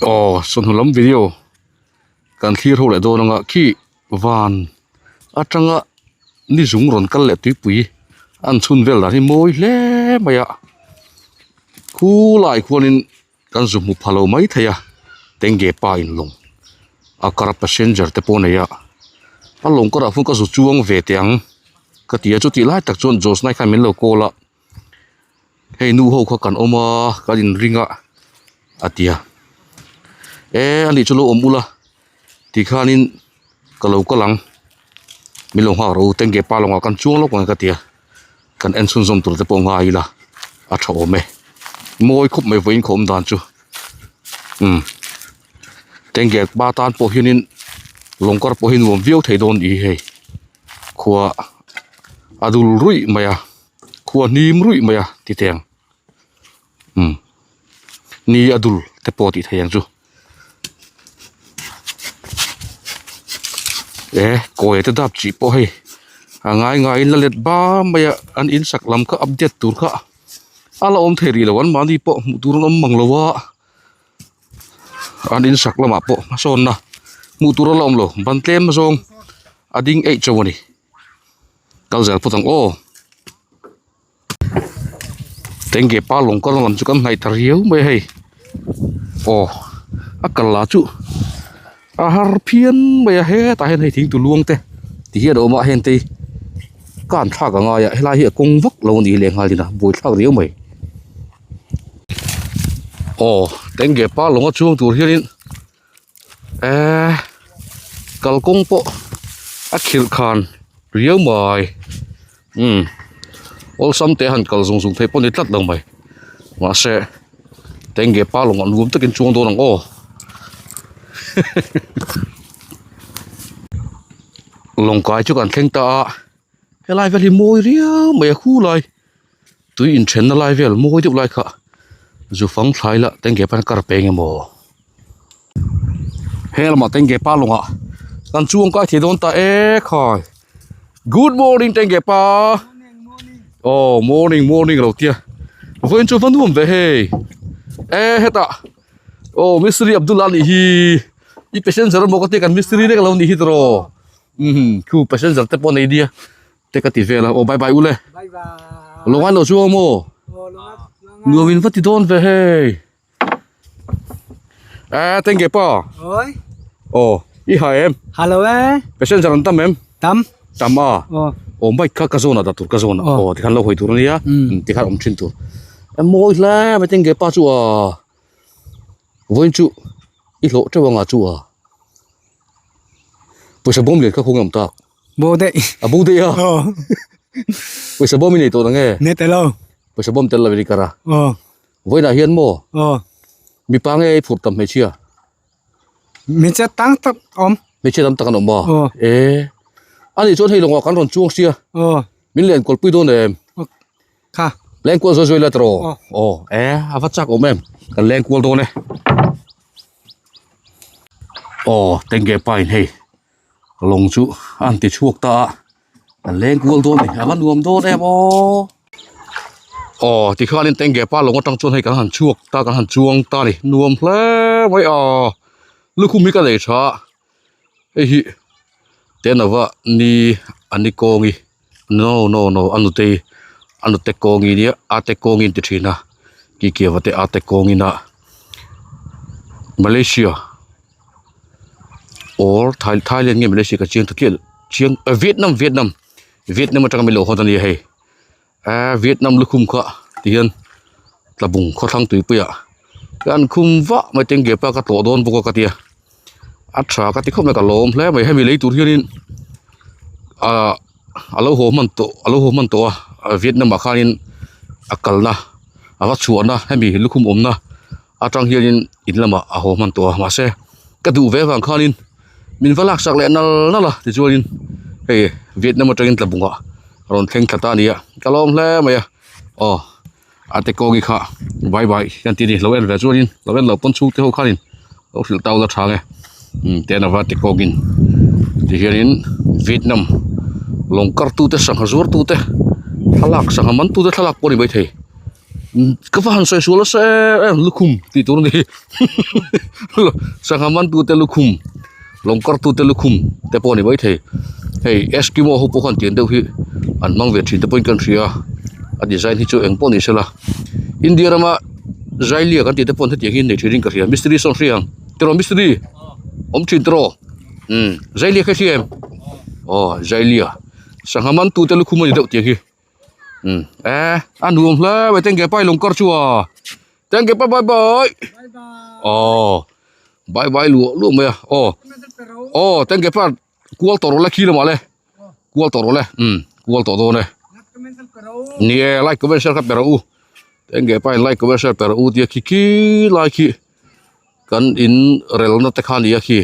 Aw chawhnu lam video kan thlir ho leh dawn anga khi van atanga ni zung rawn kal leh tuipui an chhun vel dan hi mawi hle mai a khulai khuanin kan zu hmu pha lo mai thei a tenge pa in lawng a kar a passenger te pawh a nei a a lawng karah khuan ka zu chuang ve teh ang ka ti a chutih lai tak chuan Josna khan min lo call a. Hei nu ho kha kan awm a kan inring a a ti a e ani chu lo awm ula tikhanin ka lo kal ang min lo nghak rawh u tenge pa lawngah kan chuang lawk ang ka ti a kan en chhunzawm tur te pawh ngai ila a tha awm e mawi khawp mai vawiin khaw awm dan chu umm tenge pa tan pawh hianin lawng kar pawh hi nuam viau thei dawn ni hei khua a dul ruih mai a. Khua hnim ruih mai a ti teng umm ni a dul te pawh tih theih ang chu e kawi te dap chih pawh hei a ngai ngai in la let bam mai a an in sak lam kha update tur kha a la awm thei rih lo an mahni pawh hmuh tur an awm mang lo a an in sak lamah pawh hmasawnna hmuh tur a la awm lo ban tlem zawng a ding eih chauh a ni. Kal zel phawt ang aw. Tenge pa lawng kal lam chu kan hnaih ta riau mai a hei. Aw a kal lah chu a har phian mai a hetah hian hei thing tu luang te ti hian a awm a heng te hi kan thlak a ngai a helai hi a kawng vak lo a ni lehnghal in a buaithlak riau mai. Aw tenge pa lawng a chuang tur hianin. Eee kalkawng pawh a khirh khan riau mai umm awlsam te han kal zung zung theih pawh a ni tlat lo mai mahse tenge pa lawngah nuam takin chuang dawn ang aw lawng kai chu kan thleng ta a helai vel hi mawi riau mai a khulai. Tui inthenna lai vel mawi deuh lai kha zu fang thlai la tenge pan kar peng emaw he lamah tenge pa lawngah kan chuang kai thei dawn ta e khai good morning tenge pa aw morning morning lo tia vawiin chu va nuam ve hei e hetah aw mistiri Abdul a nih hi i passenger emaw ka tia kan mistiri vek alo nih hi tiraw umm khu passenger te pawh a nei nia. Te ka ti vel a aw bye bye ule lawng an lo chu awm aw nuam in va ti dawn ve hei e tenge pa oi aw i ha em hello e passenger an tam em tam tam a aw bike kha ka zawn ah dah tur ka zawn ah aw tikhan lo hawi tur ania tikhan awm thin tur a mawi hle mai tenge pa chu a vawiin chu i hlawh teuh anga chu a pawisa bawm lian kha khawnge awm tak. Bo daih. A bo daih a. Aw. Pawisa bawm i nei tawh nange? Nei tel lo. Pawisa bawm tel lo i kar a. Aw. Vawiinah hian maw? Aw. Mipa nge i phurh tam hmeichhia? Hmeichhia tam tak awm. Hmeichhia tam tak an awm a? Aw. E. Ani chuan hei lawngah kan rawn chuang sia. Aw. Min len kualpui dawn em? Kha. Leng kual zawi zawi la tawh. Aw. Aw. E, a va chak awm em? Kan leng kual dawn e. Aw, tenge pa in hei. Lawng chu a han ti chhuak ta a an leng kual dawn a ni a va nuam dawn em aw aw tikhianin tenge pa lawng atang chuan hei kan han chhuak ta kan han chuang ta a ni nuam hle mai a lukhum hi ka nei tha a hei hi tenava ni a ni kawngi no no no a nutei a nute kawngi nia a te kawngi an ti thin a kikiava te a te kawngin a Malaysia. Or Thai Thailand nge Malaysia ka chiang ta chiah lo chiang eh Vietnam Vietnam Vietnam atanga min lo hawn a nia hei eh Vietnam lukhum kha tihian tlabung khawthlang tuipuiah hian khum vah mai te engge pa ka tlawh dawn bawk a ka tia a tha ka ti khawp mai ka lawm hle mai hemi lei tur hianin ah a lo haw hman tawh a lo haw hman tawh a Vietnam ah khanin a kalna a va chhuahna hemi lukhum awmna. Atang hianin in lamah a haw hman tawh a mahse ka duh ve avang khanin min va laksak leh nal nal a tichuanin hei Vietnam atangin tlabungah a rawn thleng thla ta a ni a ka lawm hle mai a aw a te kawngi kha bye bye hian ti a ni lo en ve chuanin lo en loh pawn chhungte ho khanin lo hrilh tau la tha nge umm te anova te kawngin tihianin Vietnam lawng kartute sangha zuartute thlalak sangha mantute thlalak pawh a ni maithei. Ka va han sawi sual nasa em em lukhum tih tur a ni sangha man tute lukhum lawng kar tute lukhum te pawh a ni maithei hei eskimo ho pawh khan tiang deuh hi an hmang ve thin te pawhin ka hria a design hi chu eng pawh ni sela India rama zailia kan tih te pawh hetiang hi an nei thin in ka hria mistiri sawn hria ang tiraw mistiri awm thin tiraw umm zailia kha i hria em aw zailia sangha man tute lukhum a ni deuh tiang hi. Um eh a nuam hle mai tengge pai lawng kar chu a tengge pa bye bye aw bye bye luah luah mai a aw aw tengge pa kual tawh rawh le khi lamah le kual tawh rawh le um kual tawh dawn e ni e like comment share kha pe rawh u tengge pa in like comment share pe rawh u tia khi khi lai khi kan in relna te kha a ni a khi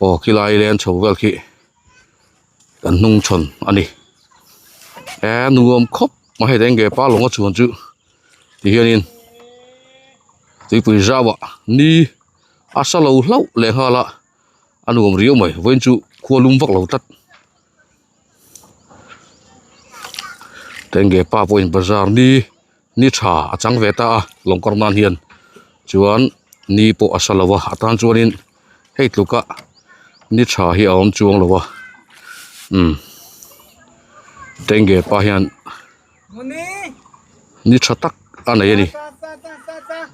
aw khilai leng chho vel khi. Kan hnung chhawn a ni e nuam khawp mai hei enge pa lawng a chuan chu ti hianin tuipui zau ah ni a sa lo hlauh leh nghal a a nuam riau mai vawiin chu khua lum vak lo tlat tenge pa pawhin bazar ni ni tha a chang ve ta a lawng kar nan hian chuan ni pawh a sa lo a a tan chuanin hei tluka ni tha hi a awm chuang lo a umm tenge pa hian ni tha tak a nei a ni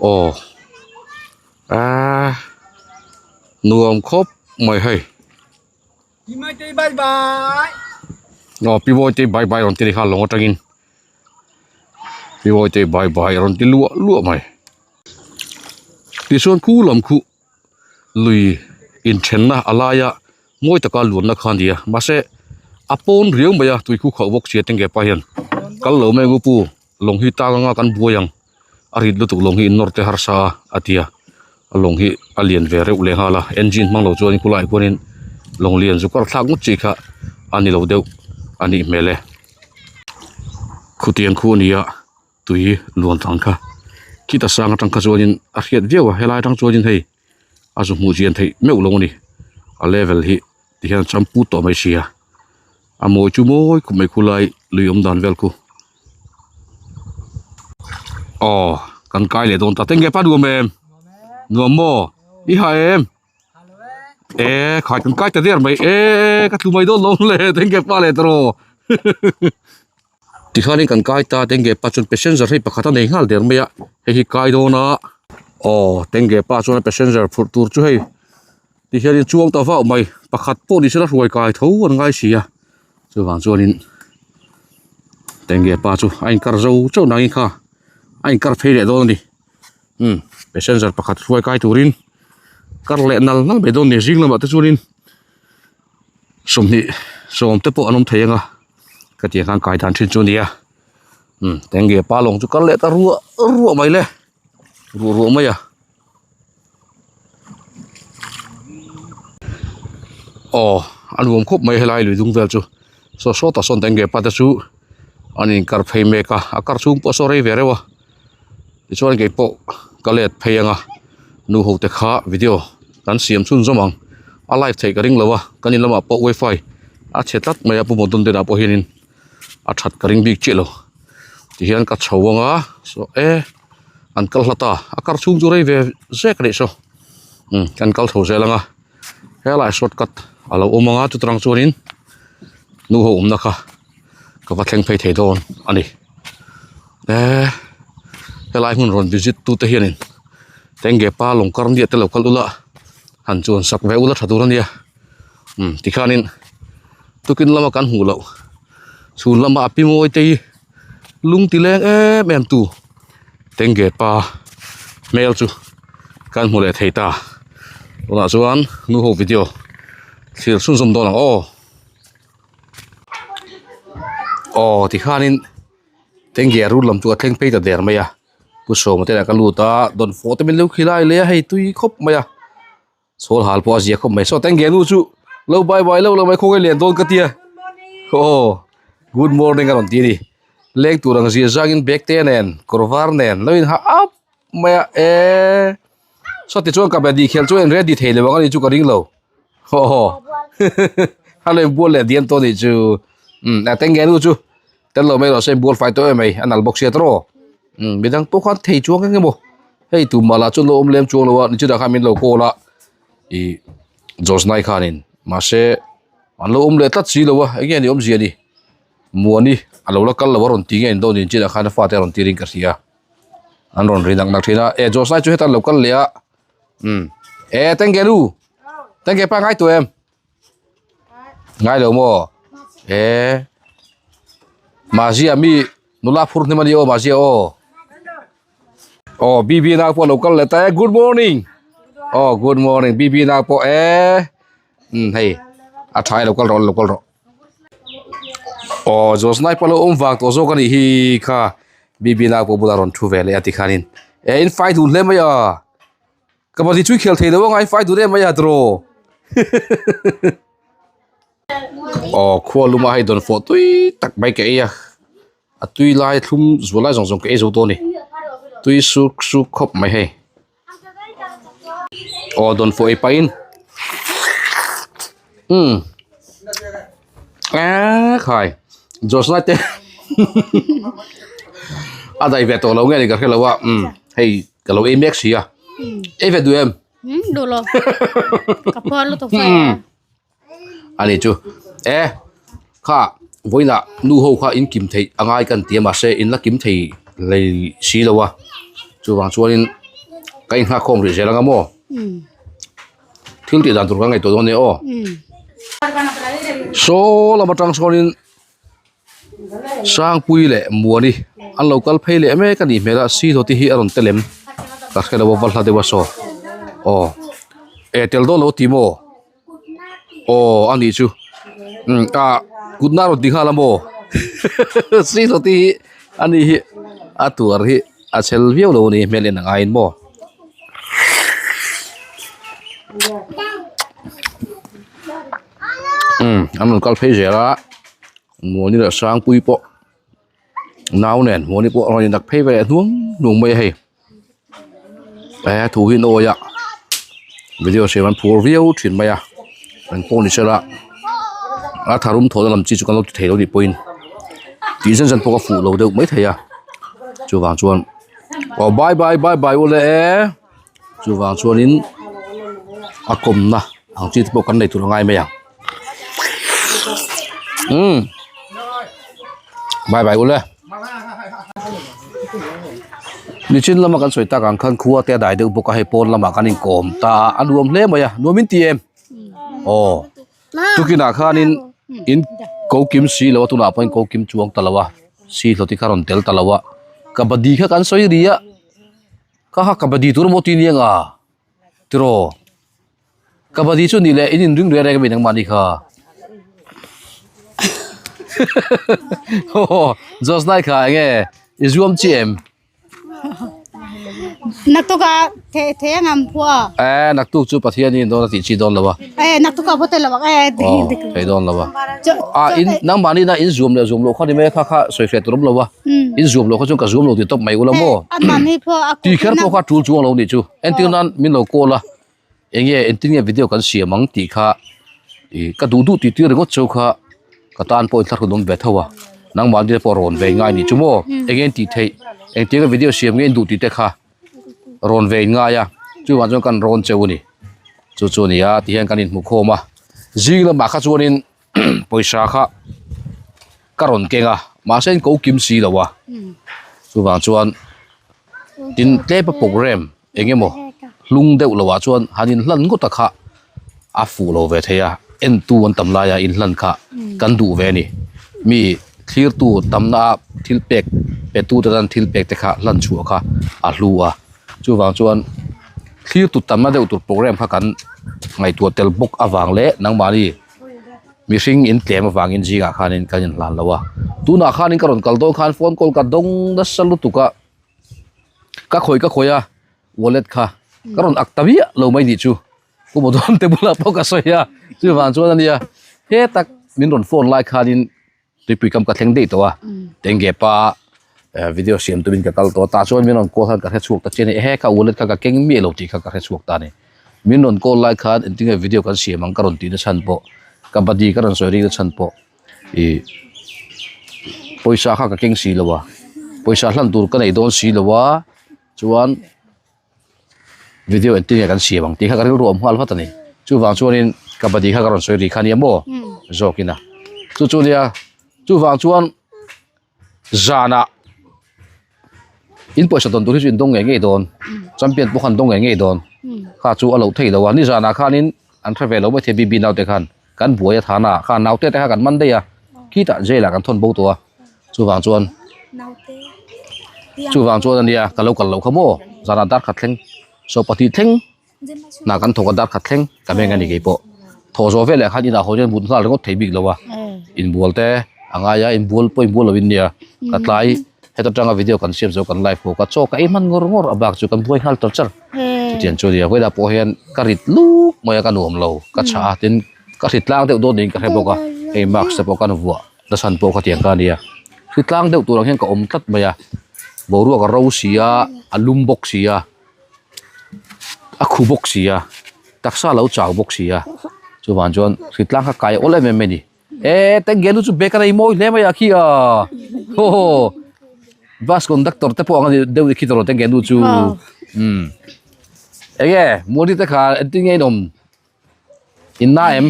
aw aaa nuam khawp mai hei. Aw pi Mawite bye bye rawn ti a ni kha lawng atangin pi Mawite bye bye rawn ti luah luah mai tichuan khu lam khu lui inthenna a laia mawi taka luanna kha a ni a mahse a pawn riau mai a tui khu khauh bawk sia tenge pa hian kal lo mai ang u pu lawng hi tang anga kan buai ang a rit lutuk lawng hi in nawr te harsa a a ti a a lawng hi a lian ve reuh leh nghal a engine hmang lo chuan khulaiah khuanin lawng lian zu kar thlak ngawt chi kha a ni lo deuh a nih hmel e khutiang khu a ni a tui luan tang kha khita sang atang kha chuanin a hriat viau a helai atang chuanin hei a zu hmuh chian theih meuh lo a ni a level hi tihian a cham put tawh mai sia a mawi chu mawi khawp mai khulai lui awm dan vel khu. Aw kan kai leh dawn ta tenge pa nuam em nuam maw i ha em e khai kan kai ta der mai e ka tlu mai dawn lo le tenge pa leh tawh tikhanin kan kai ta tenge pa chuan passenger hei pakhat a nei nghal der mai a hei hi kai dawn a aw tenge pa chuan passenger phurh tur chu hei tihianin chuang ta vauh mai pakhat pawh ni sela hruai kai tho an ngai si a. Chuvang chuanin tenge pa chu a inkar zo chauh nangin kha a inkar phei leh dawn a ni umm passenger pakhat hruai kai turin kar leh nal nal mai dawn a ni zing lamah te chuanin sawmhnih sawm te pawh an awm thei ang a ka tih ang khan kai dan thin chu a ni a umm tenge pa lawng chu kal leh ta ruah ruah mai le ruah ruah mai a. Aw a nuam khawp mai helai lui dung vel chu saw sawtah sawn tenge pa te chu an inkar phei mek a a kar chhung pawh saw rei ve reuh a tichuan kei pawh ka let phei ang a nu ho te kha video kan siam chhun zawm ang a live theih ka ring lo a kan in lamah pawh wifi a chhe tlat mai a pu mawtawn te ah pawh hianin a that ka ring bik chiah lo tihian ka chho ang a saw e. An kal hlat a a kar chhung chu rei ve zek a nih saw umm an kal chho zel ang a helaiah short cut a lo awm ang a chutarang chuanin nu ho awmna kha ka va thleng phei thei dawn a ni eee helai hmun rawn visit tu te hianin tenge pa lawng kar nia te lo kal ula han chuan sak ve ula tha tur a nia umm tikhanin tukin lama kan hmuh loh chhun lama a pi mawi te hi. Lung ti leng em em tu tenge pa hmel chu kan hmu leh thei ta tunah chuan nu ho video thlir chhunzawm dawn ang aw aw tikhanin tenge a rul lam chu a thleng phei ta der mai a pu sawma te lah ka lut a dawnfawh te min lo khilai leh a hei tui khawp mai a. Chhawl hal pawh a zia khawp mai saw tenge nu chu lo bye bye lo lo mai khawnge lian dawn ka tia aw good morning a rawn ti a ni leng tur ang zia zangin bag te nen kawr var nen lo in ha ap mai a eee saw tichuan ka bedi khel chu a in ready thei lo ang a ni chu ka ring lo aw a lo inbual leh diam tawh a nih chu umm tenge nu chu tel lo mai rawh se inbual fai tawh em mai a nal bawk sia tawh. Umm midang pawh khan thei chuang eng emaw hei tumah lah chu an lo awm lem chuang lo a nichina khan min lo call a ih Josnai khanin mahse an lo awm leh tlat si lo a eng nge ni awmzia ni Muani a lo la kal lo a rawn ti nge an dawn ni nichina khan a fate a rawn tir in ka hria an rawn ri nak nak thin a e Josnai chu hetah an lo kal leh a umm e tengge nu tengge pa ngai tawh em. Ngai lo maw? E Mazia mi nula phur hnem a ni aw Mazia aw. Aw BB nau pawh lo kal leh ta e good morning. Aw good morning BB nau pawh e um hei a tha e lo kal rawh lo kal rawh. Aw Josnai pawh lo awm vang tawh zawk a nih hi kha BB nau pawh bulah rawn thu ve leh a tikhanin e in fai dun hle mai a. Kabaddi chu i khel thei lo a ngai fai dur em mai a tiraw aw khua luma hei dawn fawh tui tak mai ka ei a a tui lai thlum zual lai zawng zawng ka ei zo tawh a ni tui suk suk khawp mai hei aw dawn fawh ei pahin umm eee khai Joshna te a dai ve tawh lo nge ni ka hre lo a umm hei. Ka lo ei mek si a. Ei ve duh em? Hmm, duh lo. Ka phuar lutuk fai a. Ani chu. E, kha, vawiinah nu ho kha in kim theih a ngai kan ti a mahse in la kim thei lei si lo a. Chuvang chuanin ka inghak khawm rih zel anga maw? Thil tih dan tur kan ngaihtuah dawn nia aw. Saw lam atang sawnin Sangpui leh Muani an lo kal phei leh mek a nih hmel a silo te hi a rawn tel em ka hre lo a va hla deuh a saw aw e tel dawn lo ti maw aw a nih chu umm ah kut na rawn ti nghal a maw silo te hi a ni hi a tuar hi a chhel viau lo a ni hmel en ang aiin maw. Umm an rawn kal phei zel a Muani leh Sangpuii pawh nau nen Muani pawh a rawn indak phei ve leh hnuang hnuang mai a hei he thu hi an awi a video siam an phur viau thin mai a engpawh ni sela a tharum thawhna lam chi chu kan lo ti thei lo nih pawhin tih zen zen pawh ka fuh lo deuh mai thei a chuvang chuan aw bye bye bye bye u le e. Chuvang chuanin a kawmna ang chi te pawh kan nei tur a ngai mai ang umm bye bye ule nichin lama kan sawi tak ang khan khua te a dai deuh bawk a hei pawn lamah kan inkawm ta a a nuam hle mai a nuam in ti em aw tukinah khanin in ko kim si lo a tunah pawh in ko kim chuang ta lo a si hlawti kha rawn tel ta lo a kabaddi kha kan sawi ri a. Ka ha kabaddi tur maw ti nia nga tiraw kabaddi chu nih leh in inring reng reng a mi nangmah ni kha aw Josnai kha enge i zuam chi em. Naktuk ah the the a ngam phuah a. Eh naktuk chu Pathian in dawn a tih chi dawn lo a. Eh naktuk ah pawh tel lo ang eh. Aw thei dawn lo a. A in nangmah ni na in zuam leh zuam loh kha ni mai a kha kha sawi hriat tur awm lo a. In zuam loh kha chuan ka zuam lo tih tawp mai ula maw? Tih kher pawh kha tul chuang lo nih chu. Entir nan min lo call a, eng nge engtin nge video kan siam ang tih kha ih ka duh duh tih tir ringawt chu kha ka tan pawh inthlahrun awm ve tho a. Nangmah te pawh rawn ve ngai nih chu maw? Eng nge intih theih, engtianga video siam nge in duh tih te kha rawn ve ngai a, chuvang chuan kan rawn cheu a ni. Chu chu a ni a, tihian kan inhmukhawm a, zing lamah kha chuanin pawisa kha ka rawn keng a mahse in ko kim si lo a chuvang chuan tin tlem a program eng emaw hlung deuh lo ah chuan han in hlan ngawt a kha a fuh lo ve thei a en tu an tam lai a in hlan kha kan duh ve a ni mi thlir tu tamna a thil pek pe tu te tan thil pek te kha hlan chhuah kha a hlu a chuvang chuan thlir tu tamna deuh tur program kha kan ngaihtuah tel bawk avang leh nangmahni. Mihring in tlem avangin zingah khanin kan inhlan lo a, tunah khanin ka rawn kal dawn khan phone call ka dawng nasa lutuk a, ka khawi ka khawi a wallet kha ka rawn ak ta miah lo mai nih chu Pu Modawn te bulah pawh ka sawi a, chuvang chuan a nia hetak min rawn phone lai khanin Tuipui kam ka thleng daih tawh a, tenge pa video siam tumin ka kal tawh a, tah chuan min rawn call khan ka hre chhuak ta chian a ni, ehe ka wallet kha ka keng miah lo tih kha ka hre chhuak ta a ni. Min rawn call lai khan engtin nge video kan siam ang ka rawn tih na chhan pawh, kabaddi ka rawn sawi ring na chhan pawh ih pawisa kha ka keng si lo a. Pawisa hlan tur ka nei dawn si lo a chuan video engtin nge kan siam ang tih kha ka rilru awm nghal vat a ni. Chuvang chuanin kabaddi kha ka rawn sawi ri kha nia maw zawkin a chu chu nia chuvang chuan zanah in pawisa dawn tur hi chu in dawng ngei ngei dawn champion pawh khan dawng ngei ngei dawn kha chu a loh theih loh a ni zanah khanin an hre ve lo maithei BB naute khan kan buai a thana kha naute te kha kan man daih a khitah jail ah kan thawn bo tawh a chuvang chuan chuvang chuan ania ka lo kal loh kha maw zanah dar khat thleng saw pahnih thleng hna kan thawk a dar khat thleng ka meng a ni kei pawh thawh zawh veleh khan inah haw hian mut nghal ringawt thei bik lo a inbual te a ngai a inbual pawh inbual loh in nia ka tlai heta tanga video kan siam zo kan live bawk a chaw ka ei hman ngawr ngawr a bak chu kan buai nghal char char chutiang chu nia vawilah pawh hian ka rit luk mai a ka nuam lo ka chah a tin ka hrit tlang deuh dawn niin ka hre bawk a hei mask te pawh kan vuah nasa pawh ka tiang ka nia hrit tlang deuh tur ang hian ka awm tlat mai a boruak a ro si a a lum bawk si a. a khu bawk si a taksa a lo chau bawk si a chuvang chuan hritlang kha kai awl em em mai a ni e tengge lu chu bag a nei mawi hle mai a khi a haw haw bus conductor te pawh ang a ni deuh khi tawrh tengge nu chu umm enge muali te kha engtin nge in awm in na em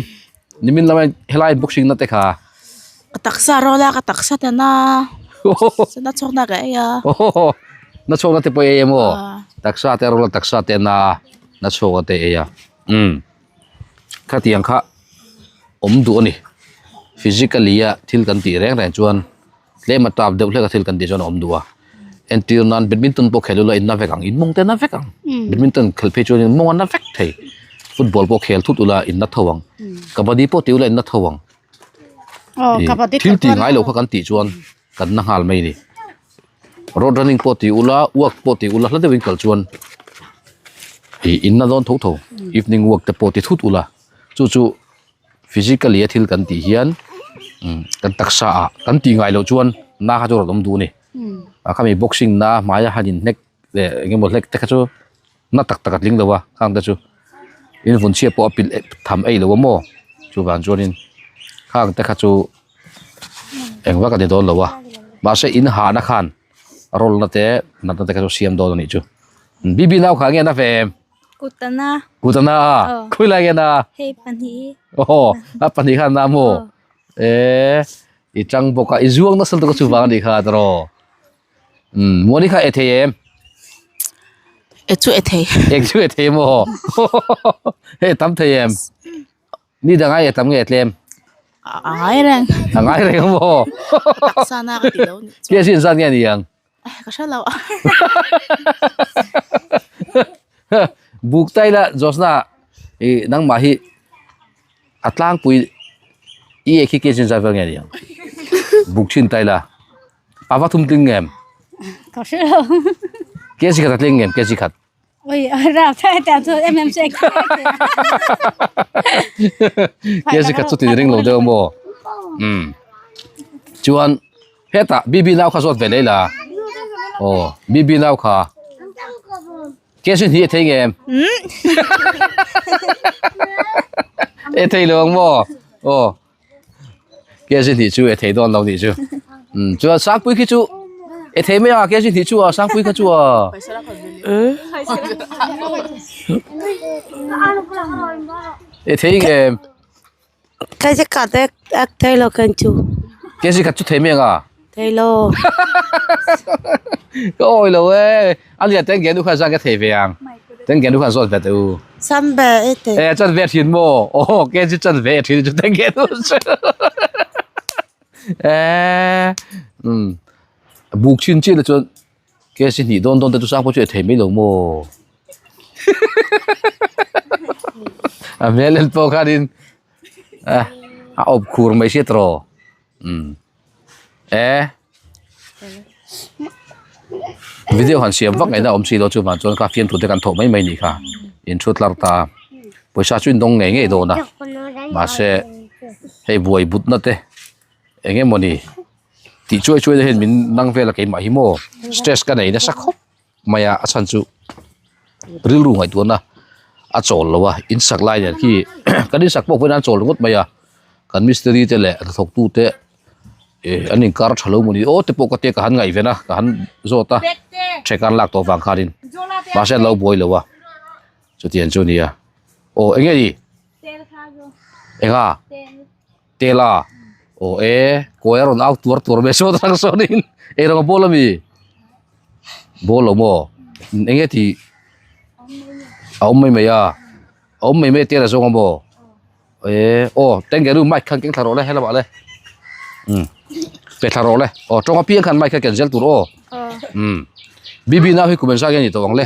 nimin lama helai boxing na te kha. Ka taksa rawl a ka taksa ta na na chhuak na ka ei a. Na chhuak na te pawh i ei emaw taksa te rawl a taksa te na na chhuak te ei a umm khatiang kha awm duh a ni physically a thil kan tih reng reng chuan. Tlem a tap deuh hlek a thil kan tih chuan a awm duh a, entir nan badminton pawh khel ula in na vek ang, in mawng te a na vek ang, badminton khel phei chuan in mawng a na vek thei, football pawh khel thut ula in na tho ang, kabaddi pawh ti ula in na tho ang, thil tih ngai loh kha kan tih chuan kan na nghal mai a ni, road running pawh ti ula walk pawh ti ula hla deuh in kal chuan ih in na dawn tho tho, evening walk te pawh ti thut ula chu chu. Physically a thil kan tih hian kan taksa ah kan tih ngai loh chuan na kha chu a rawn awm duh a ni. A khami boxing na hmaia han in hnek leh eng emaw hlek te kha chu na tak tak a tling lo a khang te chu in vun chhiat pawh a pilh tham ei lo a maw chuvang chuanin khang te kha chu eng vak a ni dawn lo a mahse in hahna khan roll na te natna te kha chu siam dawn a nih chu. Bibi nau kha nge na ve em? Kutana. Kutana a? Aw. Khawi lai nge na? Hei pahnih. Aw, a pahnih khan na maw? E, i tang bawk a, i zuang nasa lutuk a chuvang a nih kha tiraw? Umm, Muani kha e thei em? E chu e thei. Eng chu e thei maw? Hei tam thei em? Ni dang ai e tam nge e tlem? A ngai reng. A ngai reng maw? Taksa na ka ti lo nih chuan. Ke sin zat nge ni ang? Ka hre lo. Buk tai la Josna i nangmah hi a tlangpui i e khi ke chin zat vel nge ni ang. Buk thin tai la. A va thum tling ngem. Ka hre lo. Ke chi khat a tling ngem ke chi khat. Oi ra thai ta chu em em che. Ke chi khat chu tin ring lo deuh maw. Um. Chuan hetah BB nau kha zawt ve lei la. Aw BB nau kha. Ke sin hi thei ngem. E thei lo ang maw. Aw. Ke sin hi chu e thei dawn lo nih chu. Um chuan Sangpui khi chu e thei mai a ke sin hi chu a Sangpui kha chu a. E thei ngem. Kai se ka te ak thei lo kan chu. Ke si khat chu thei mai anga. Thei lo. Ka awi lo e. A nia teng gen u khan zan ka thei ve ang. Teng gen u khan zawt ve teh u. Chan ve e te. E chan ve thin maw. Aw ke chu chan ve thin chu teng gen u chu. E um buk chin chin la chuan ke si hnih dawn dawn te chu sang pawh chu e thei mai lo maw. A hmel en pawh khanin a awp khur mai hriat rawh. Um e video han siam vak ngaihna awm si lo chuvang chuan kha fiamthu te kan thawh mai mai nih kha in thu tlar ta pawisa chu in dawng ngei ngei dawn a mahse hei buai but na te eng emawni tih chuai chuai te hian min nang vel a keimah hi maw stress ka nei nasa khawp mai a a chhan chu rilru ngaihtuahna a chawl lo a in sak lai nen khi kan in sak pawh pawhin an chawl ringawt mai a kan mistiri te leh hnathawk tu te. Eh an inkar tha lo mawni aw te pawh ka tia ka han ngaihven a ka han zawt a theka an lak tawh vang khanin mahse an lo buai lo a chutiang chu a ni a aw eng nge ni enga tel a aw e kawi a rawn au tuar tuar mai sawn atang sawnin eirawng a bawl ami bawl lo maw eng nge tih a awm mai mai a a awm mai mai tel a zawng a maw. E aw tengge nu mic khan keng thla rawh le helamah le um pe thla rawh le aw tawng apiang khan mic kha ken zel tur aw um bibi nau hi kum engzah nge ni tawh ang le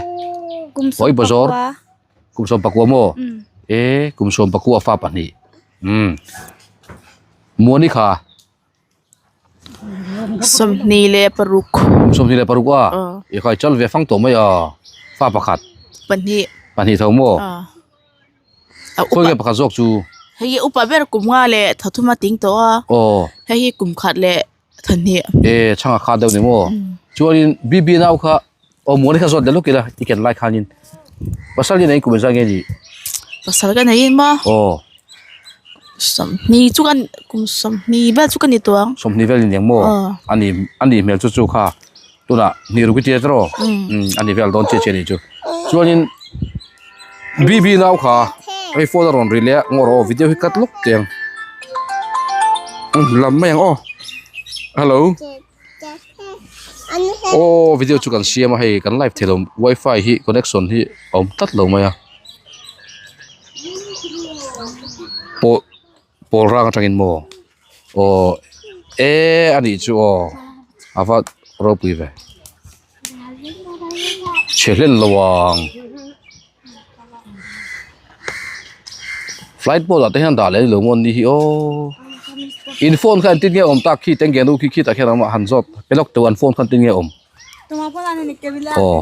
Kum sawm Hawi bazawr pakua. kum sawm pakua maw e kum sawm pakua fa pahnih um muani kha Sawmhnih leh paruk. Sawmhnih leh paruk a? I khai chal ve fang tawh mai a. Fa pakhat. Pahnih. Pahnih tho maw? Khawi nge pakhat zawk chu? Hei hi upa ber kum nga leh thathum a ting tawh a. Aw. Hei hi kum khat leh thahnih. E chhang a kha deuh ni maw? Chuanin BB nau kha aw muani kha zawt leh lawk ila i ken lai khanin pasal hi nei kum engzah nge ni? Pasal ka nei in maw? Aw. Sawmhnih chu kan kum sawmhnih vel chu ka ni tawh ang. Sawmhnih vel i ni ang maw? Aw. Ani ani hmel chu chu kha tunah hnih ruk i tia tawh umm ani vel dawn chiah chiah ni chu. Chuanin BB nau kha hei phone a rawn ri leh a ngaw rawh aw video hi cut lawk teh ang. Lam mai ang aw. Hello. Aw video chu kan siam a hei kan live thei lo wifi hi connection hi a awm tlat lo mai a pawl pawl rang atangin maw aw e a nih chu aw a va ropui ve chhe hlen lo ang flight mode ah te hian dah leh lo maw ni hi aw in phone kha engtin nge awm tak khi teng ge nu khi khitah khian amah han zawt pe lawk teuh an phone kha engtin nge awm aw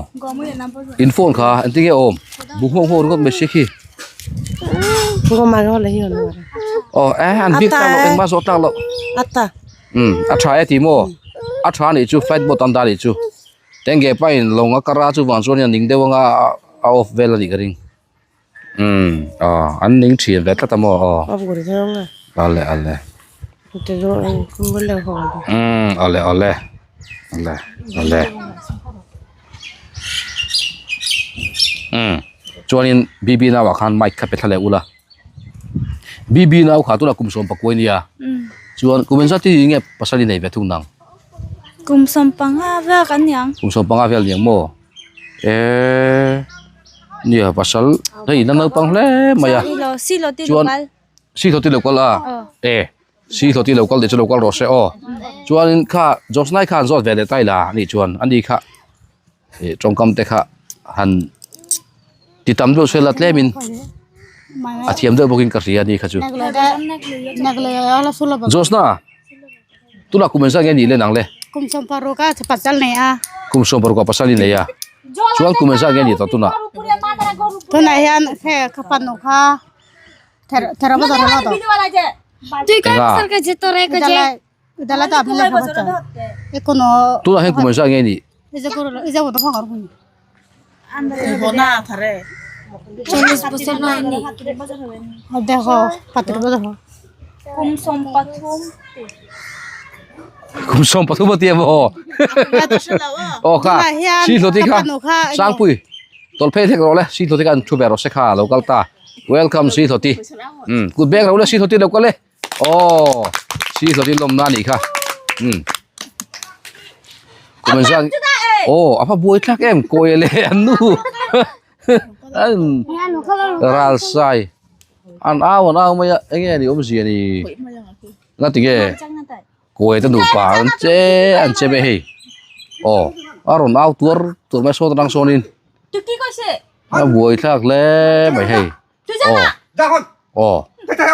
in phone kha engtin nge awm bu nghawk nghawk ringawt mai si khi aw e an bik tak loh engmah zawh tak loh um a tha e tih maw a tha anih chu flight mode an dah anih chu. Tengge pain lawng a kar a chuvang chuan a ning deuh anga a off vel a nih ka ring umm aw an ning thin ve tlat a maw aw ale ale umm ale ale ale ale umm chuanin bb nau ah khan mic kha pe thla leh ula bb nau kha tunah kum sawm pakua ania chuan kum engzat hi nge pasal i nei ve thung nang. Kum sawm panga vel kan ni ang. Kum sawm panga vel ni ang maw? Eee nia pasal hei ina naupang hle mai a. Chuan si hlawh ti lo kal a e si hlawh ti lo kal tih chu lo kal rawh se aw. Chuanin kha Josnai khan zawt ve leh ta ila anih chuan ani kha ih tawngkam te kha han ti tam deuh sela tlemin a thiam deuh bawkin ka hria ani kha chu. Josna. Tunah kum engzat nge nih len ang le? Kum sawm paruk a pasal nei a. Kum sawm paruk a pasal i nei a. Chuan kum engzat nge nih tawh tunah? Tunah hian he ka fanu kha thera ba dara la to. Enga? Tunah hian kum engzat nge nih? Kum sawm pathum a ti em aw aw kha si hlawti kha sangpui tawlh phei hlek rawh le si hlawti kha an thu ve rawh se kha lo kal ta welcome si hlawti um kut beng ro le si hlawti lo kal e. Aw si hlawt in lawmna anih kha umm kum engzat aw a va buai thlak em kawi leh an nu an ral sai an au an au mai a enge ni awmzia ni ngatinge kawi te nupa an che an che mai hei aw a rawn au tuar tuar mai sawn atang sawnin a buai thlak hle mai hei. Aw aw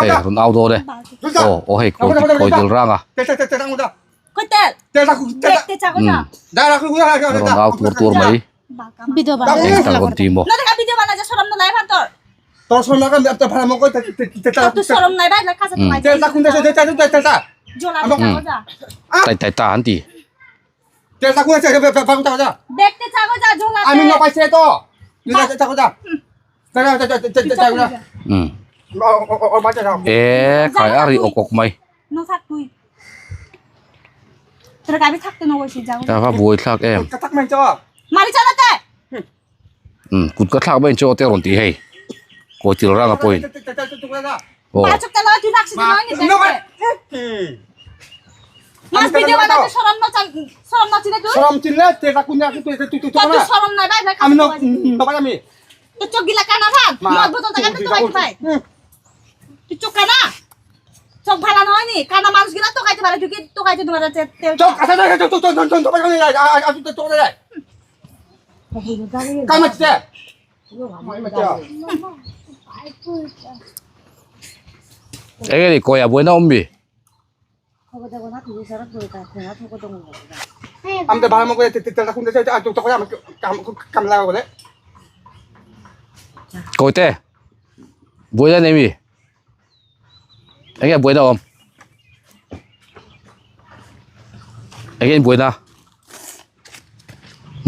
hei rawn au dawn e aw aw hei kawi kawi dil rang a umm rawn au tur tur mai eng tak rawn ti maw umm tai tai ta an ti. E khai a ri awk awk mai. A va buai thlak em um kut ka thlak mai in chu aw te a rawn ti hei kawi til rang a pawhin aw. Eng nge ni kawi a buaina awm mi? Kawite buaina nei mi? Eng nge buaina awm? Eng nge in buaina?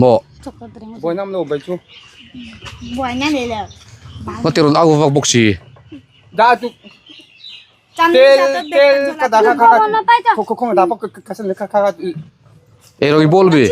Maw? Ngaw rawn au vak bawk si. Ei rawng i bawl mi?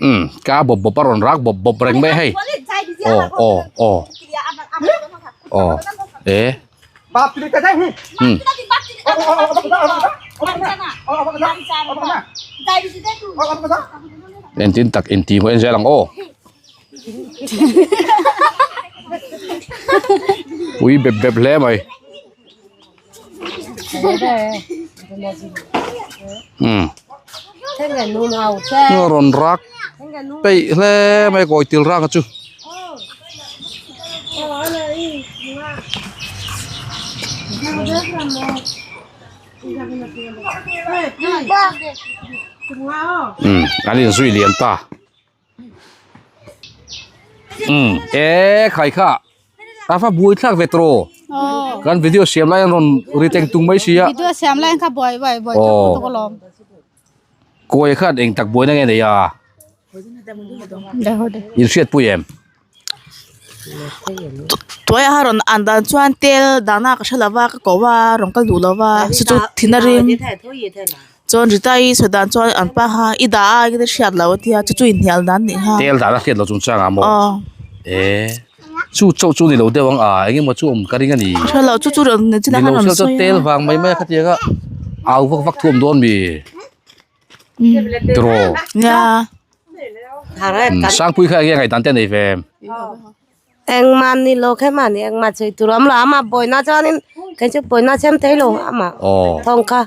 Umm ka bawp bawp a rawn rak bawp bawp reng mai hei aw aw aw aw e umm engtin tak inti maw en zel ang aw. Ui bep bep hle mai. Umm a rawn rak peih hle mai kawi til rang a chu. Umm an inzui lian ta. Umm e khai kha a va buai thlak ve tawh kan video siam lai an rawn ri teng tung mai si a video siam lai kha buai buai buai tawk tawk alawm kawi khan eng tak buaina nge nei a in hriat pui em tuai a rawn an dan chuan tel dahna ka hre lova ka ko a rawn kal duh lova chu chu thin a rim. Chuan Rita i sawi dan chuan an pa kha i dah a engtin hriat loh a tia chu chu inhnial dan nih kha. Tel dan a hriat loh chung chang ah maw? Aw. E chu chauh chu ni lo deuh ang a eng emaw chu awm ka ring a ni. Hre lo chu chu rawn chin a Ni khan lo rawn sel chuan sawi a. tel vang mai mai a khatiang a au vak vak thuam dawn mi? Tiraw? Nia. Sangpui kha eng nge ngaihdan te a nei ve em? Engmah ni lo khe mahni engmah chhui tur a awm lo ama bawina chuanin kei chu bawina siam thei lo ama thawng kha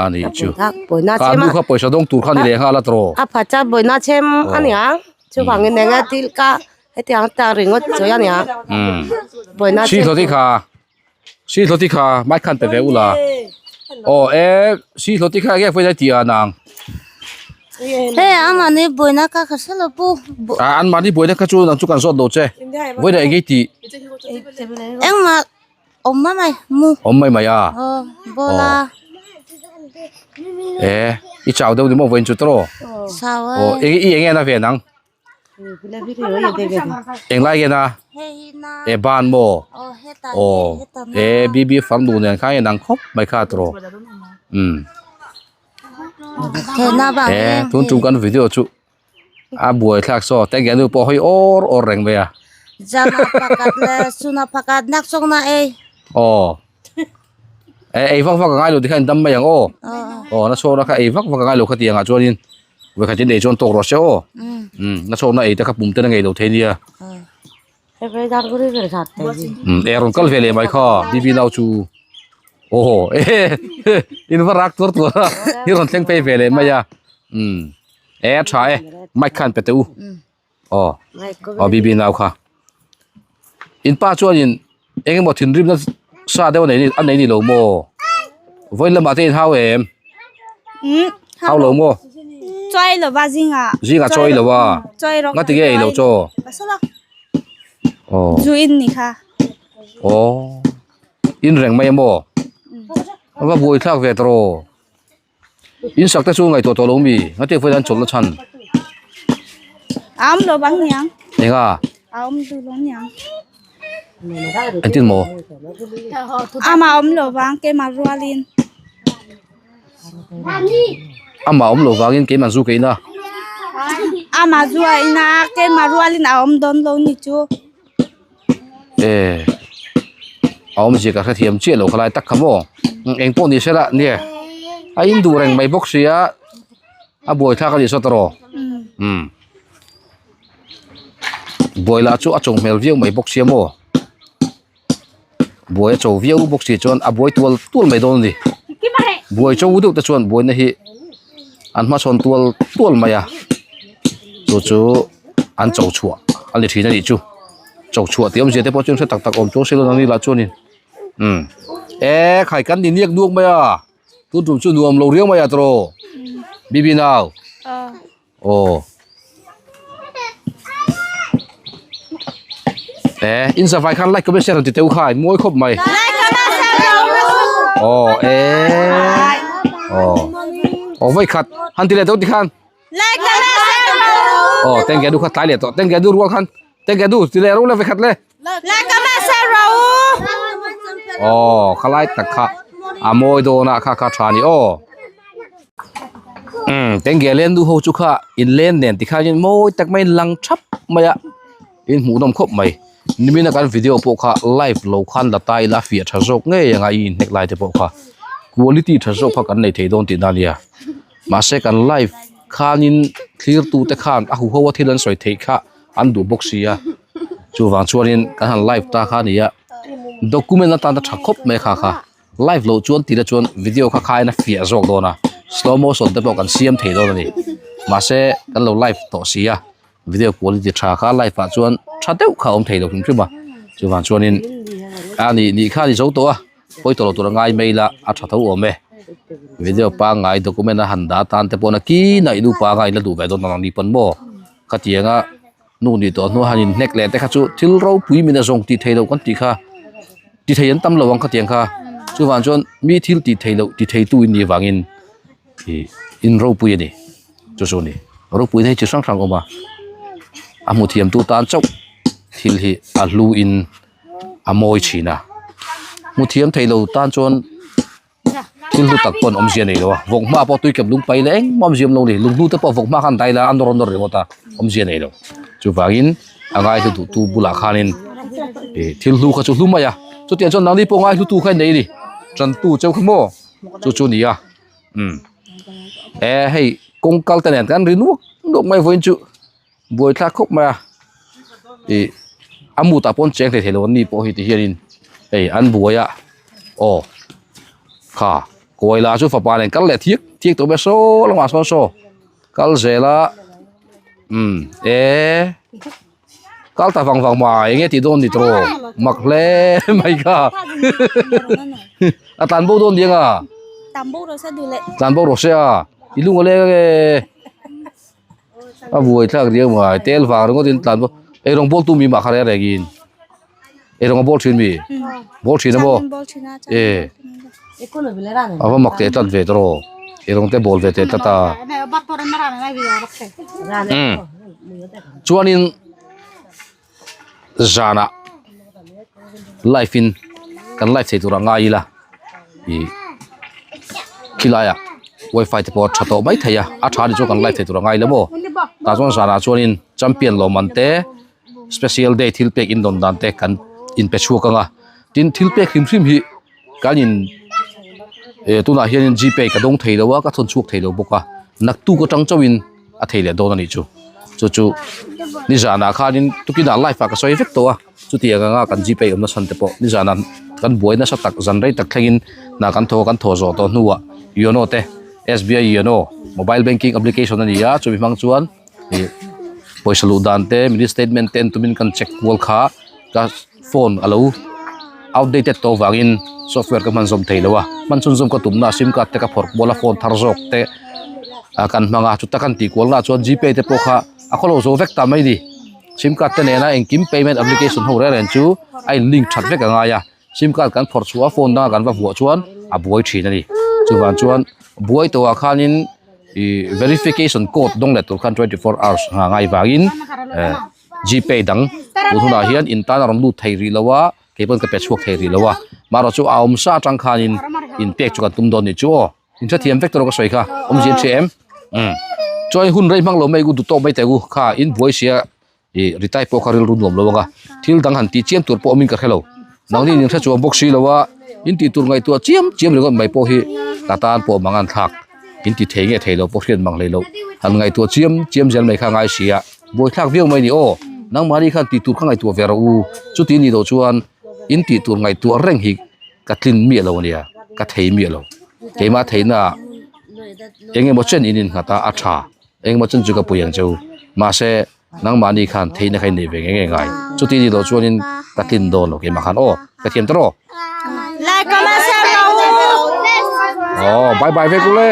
a ni chu bawina ka chem nu kha pawisa dawng tur kha ni leh nghal a tawh a pha cha bawina chem a ni ang chuvangin eng a thil kha hetiang tang ringawt sawi a ni ang bawina si hlawti kha si hlawti kha mai khan pe ve ula aw e si hlawti kha enge pawisa ti a nang Hei amahni buaina kha ka hre lo pu. A anmahni buaina kha chu nang chu kan zawt lo che. Vawiin eng nge tih? Engmah awm mai mai mu. Awm mai mai a. Aw ball a. E i chau deuh ni maw vawiin chu tawh? Chau e. Aw i eng nge na ve nang? Englai nge na? E ban maw? Aw e BB farnu nen khan inang khawp mai kha tawh. Umm. E tun tum kan video chu a buai thlak saw teng hian nu pawh hawi awr awr reng mai a. Aw e ei vak vak a ngai lo tikhan in dam mai ang aw. Aw na chhawna kha ei vak vak a ngai lo khatiang ah chuanin vawikhat in ei chuan tawk rawh se aw. Na chhawna ei te kha pum ten a ngei lo thei nia. E rawn kal ve leh mai kha BB nau chu aw in va rak tuar tuar a i rawn thleng phei ve leh mai a e a tha e mic khan pe teh u aw aw BB nau kha in pa chuanin eng emaw thinrimna sa deuh a nei a nei ni lo maw vawiin lamah te in hau em hau lo maw. Chawi lo va zingah. Zingah chawi lo a. Chawi rawk. Ngati nge ei lo chaw? Pasala. Aw. Zu in ni kha. Aw. In reng mai a maw? A va buai thlak ve tawh. In sak te chu ngaihtuah tawh lo mi? Ngati pawhin an chawlh na chhan? A awm lo bang niang. Enga? A awm duh lo niang. Engtin maw? Amah awm lo vang keimah rualin. Amah awm lo vangin keimah zu ka in a. Amah zu a in a, keimah rualin a awm dawn lo ni chu. E a awmzia ka hrethiam chiah lo khalai tak kha maw eng pawh ni sela nia a in duh reng mai bawk sia a buai thlak a ni saw tawh umm buai lah chu a chawng hmel viau mai bawk sia maw buai a cho viau bawk si chuan a buai tual tual mai dawn a ni buai cho deuh te chuan buaina hi an hmachhawn tual tual mai a chu chu an cho chhuah a ni thin a nih chu cho chhuah tih awmzia te pawh chuan hre tak tak awm chuang silo ang ni lah chuanin umm e khai kan ni niak nuak mai a tun tum chu nuam lo riau mai a tawh bibi nau aw e in zavai khan like comment share han ti teuh kha mawi khawp mai aw e aw aw vawi khat han ti leh teuh tikhan aw tengge du kha tlai leh tawh tengge du rual khan tengge du ti leh ro le vawi khat le aw khalai tak kha a mawi dawn a kha kha tha ni aw. Umm tengge len nu ho chu kha in len nen tikhanin mawi tak maiin lang thap mai a in hmuhnawm khawp mai nimina kan video pawh kha live lo khan la ta ila fiah tha zawk ngei anga i inhnek lai te pawh kha quality tha zawk kha kan nei thei dawn tihna ania mahse kan live khanin thlir tu te khan a huho a thil an sawi theih kha an duh bawk si a chuvang chuanin kan han live ta kha a ni a document atana tha khawp mai kha kha. Live loh chuan tihna chuan video kha khain a fiah zawk dawn a, slow motion te pawh kan siam thei dawn a ni. Mahse kan lo live tawh si a, video quality tha kha live ah chuan tha deuh kha a awm thei lo hrim hrim a. Chuvang chuanin a nih nih kha a ni zo tawh a, pawi tawh lo tur a ngai mai ila a tha tho awm e. Video pangngai document a han dah atan te pawh na kina i nu pangngai in la duh ve dawn ang ni pawn maw khatianga nu nih tawh hnuah han inhnek leh te kha chu thil ropui min a zawng tih theih loh kan tih kha. Ti thei an tam lo ang khatiang kha chuvang chuan mi thil tih theih loh ti thei tu in nih vangin ih in ropui a ni chu chu a ni ropui na hi chi hrang hrang a awm a a hmu thiam tu tan chauh thil hi a hlu in a mawi thin a hmu thiam thei lo tan chuan. Thil hlu tak pawh an awmzia nei lo a, vawk hma pawh tui kep lung pai leh engmah awmzia awm lo a ni, lunghnu te pawh vawk hma khan dai la a nawr a nawr ringawt a, awmzia nei lo. Chuvangin a ngaihlu duhtu bulah khanin ih thil hlu kha chu hlu mai a, chutiang chuan nangni pawh ngaihlu tu kha i nei a ni, tantu cheu kha maw chu chu a ni a, umm e hei kawng kal te nen kan ri nuak nuak mai vawiin chu buaithlak khawp mai a ih a mut ah pawn cheng thei thei lo an ni pawh hi ti hianin hei an buai a aw kha kawi lah chu fapa nen kal leh thiak thiak tawh mai a saw lamah sawn saw kal zel a umm e kal ta vang vang mai enge tih dawn ni tawh mak hle mai kha a tlan bo dawn diang a tlan bo rawh se a i lung a leng ange. A buai thlak riau mai tel vang ringawt in tlan ei rawng bawl tu mi mah kha reng reng in ei rawng a bawl thin mi bawl thin a maw e a va mak teh tlat ve tawh rawh ei rawng te bawl ve teh tlat a umm chuanin zanah live in kan live thei tur a ngai ila ih khilai ah wifi te pawh a tha tawh mai thei a a tha anih chuan kan live thei tur a ngai lo maw tah chuan zanah chuanin champion lawmman te special day thil pek in dawn dan te kan inpe chhuak ang a tin thil pek hrim hrim hi kan in eh tunah hianin g pay ka dawng thei lo a ka thawn chhuak thei lo bawk a naktuk atang chauhin a thei leh dawn a nih chu chu chu nizanah khanin tukinah live ah ka sawi vek tawh a chutiang anga kan g pay awm nasa te pawh nizanah kan buai nasa tak zan rei tak thlengin hna kan thaw kan thaw zawh tawh hnuah yono te s b i yono mobile banking application a ni a chumi hmang chuan ih pawisa luh dan te mini statement te en tumin kan check kual kha ka phone a lo outdated tawh vangin software ka hman zawm thei lo a hman chhunzawm ka tumna sim card te ka phawrh kual a phone thar zawk te ah kan hmang a chuta kan tih kual na chuan g pay te pawh kha a khawlo zo vek ta mai a ni sim card te nena engkim payment application ho reng reng chu a in link that vek a ngai a. Sim card kan phawrh chhuah a phone danga kan va vuah chuan a buai thin a ni. Chuvang chuan buai tawhah khanin ih verification code dawng leh tur khan 24 hours nghah ngai vangin eh gpay dang tun hunah hian in tan a rawn lut thei rih lo a kei pawn ka pe chhuak thei rih lo a marawh chu a awm sa atang khanin in pek chu kan tum dawn nih chu aw. In hrethiam vek tawh ka sawi kha awmzia an hria em? Umm chuan hun rei hmang lo mai u duh tawk mai teh u kha in buai sia ih ri tai pawh kha rilru nuam lo ang a thil dang han tih chiam tur pawh awmin ka hre lo nangni in hre chuang bawk si lo a in tih tur ngaihtuah chiam chiam ringawt mai pawh hi ka tan pawh mang an thlak in ti thei nge thei lo pawh hriat mang hlei lo han ngaihtuah chiam chiam zel mai kha ngai si a buaithlak viau mai ni aw nangmahni khan tih tur kha ngaihtuah ve rawh u chuti nih loh chuan in tih tur ngaihtuah reng hi. Ka tlin miah lo ania, ka thei miah lo. Keimah theihna ah eng emaw chen in innghat a, a tha. Eng emaw chen chu ka pui ang che u. Mahse, nangmahni khan theihna kha in nei ve ngei ngei ngai. Chuti ni loh chuanin ka tlin dawn lo keimah khan aw, ka thiam ta rawh. Like comment share rawh u. Aw, bye bye vek u le.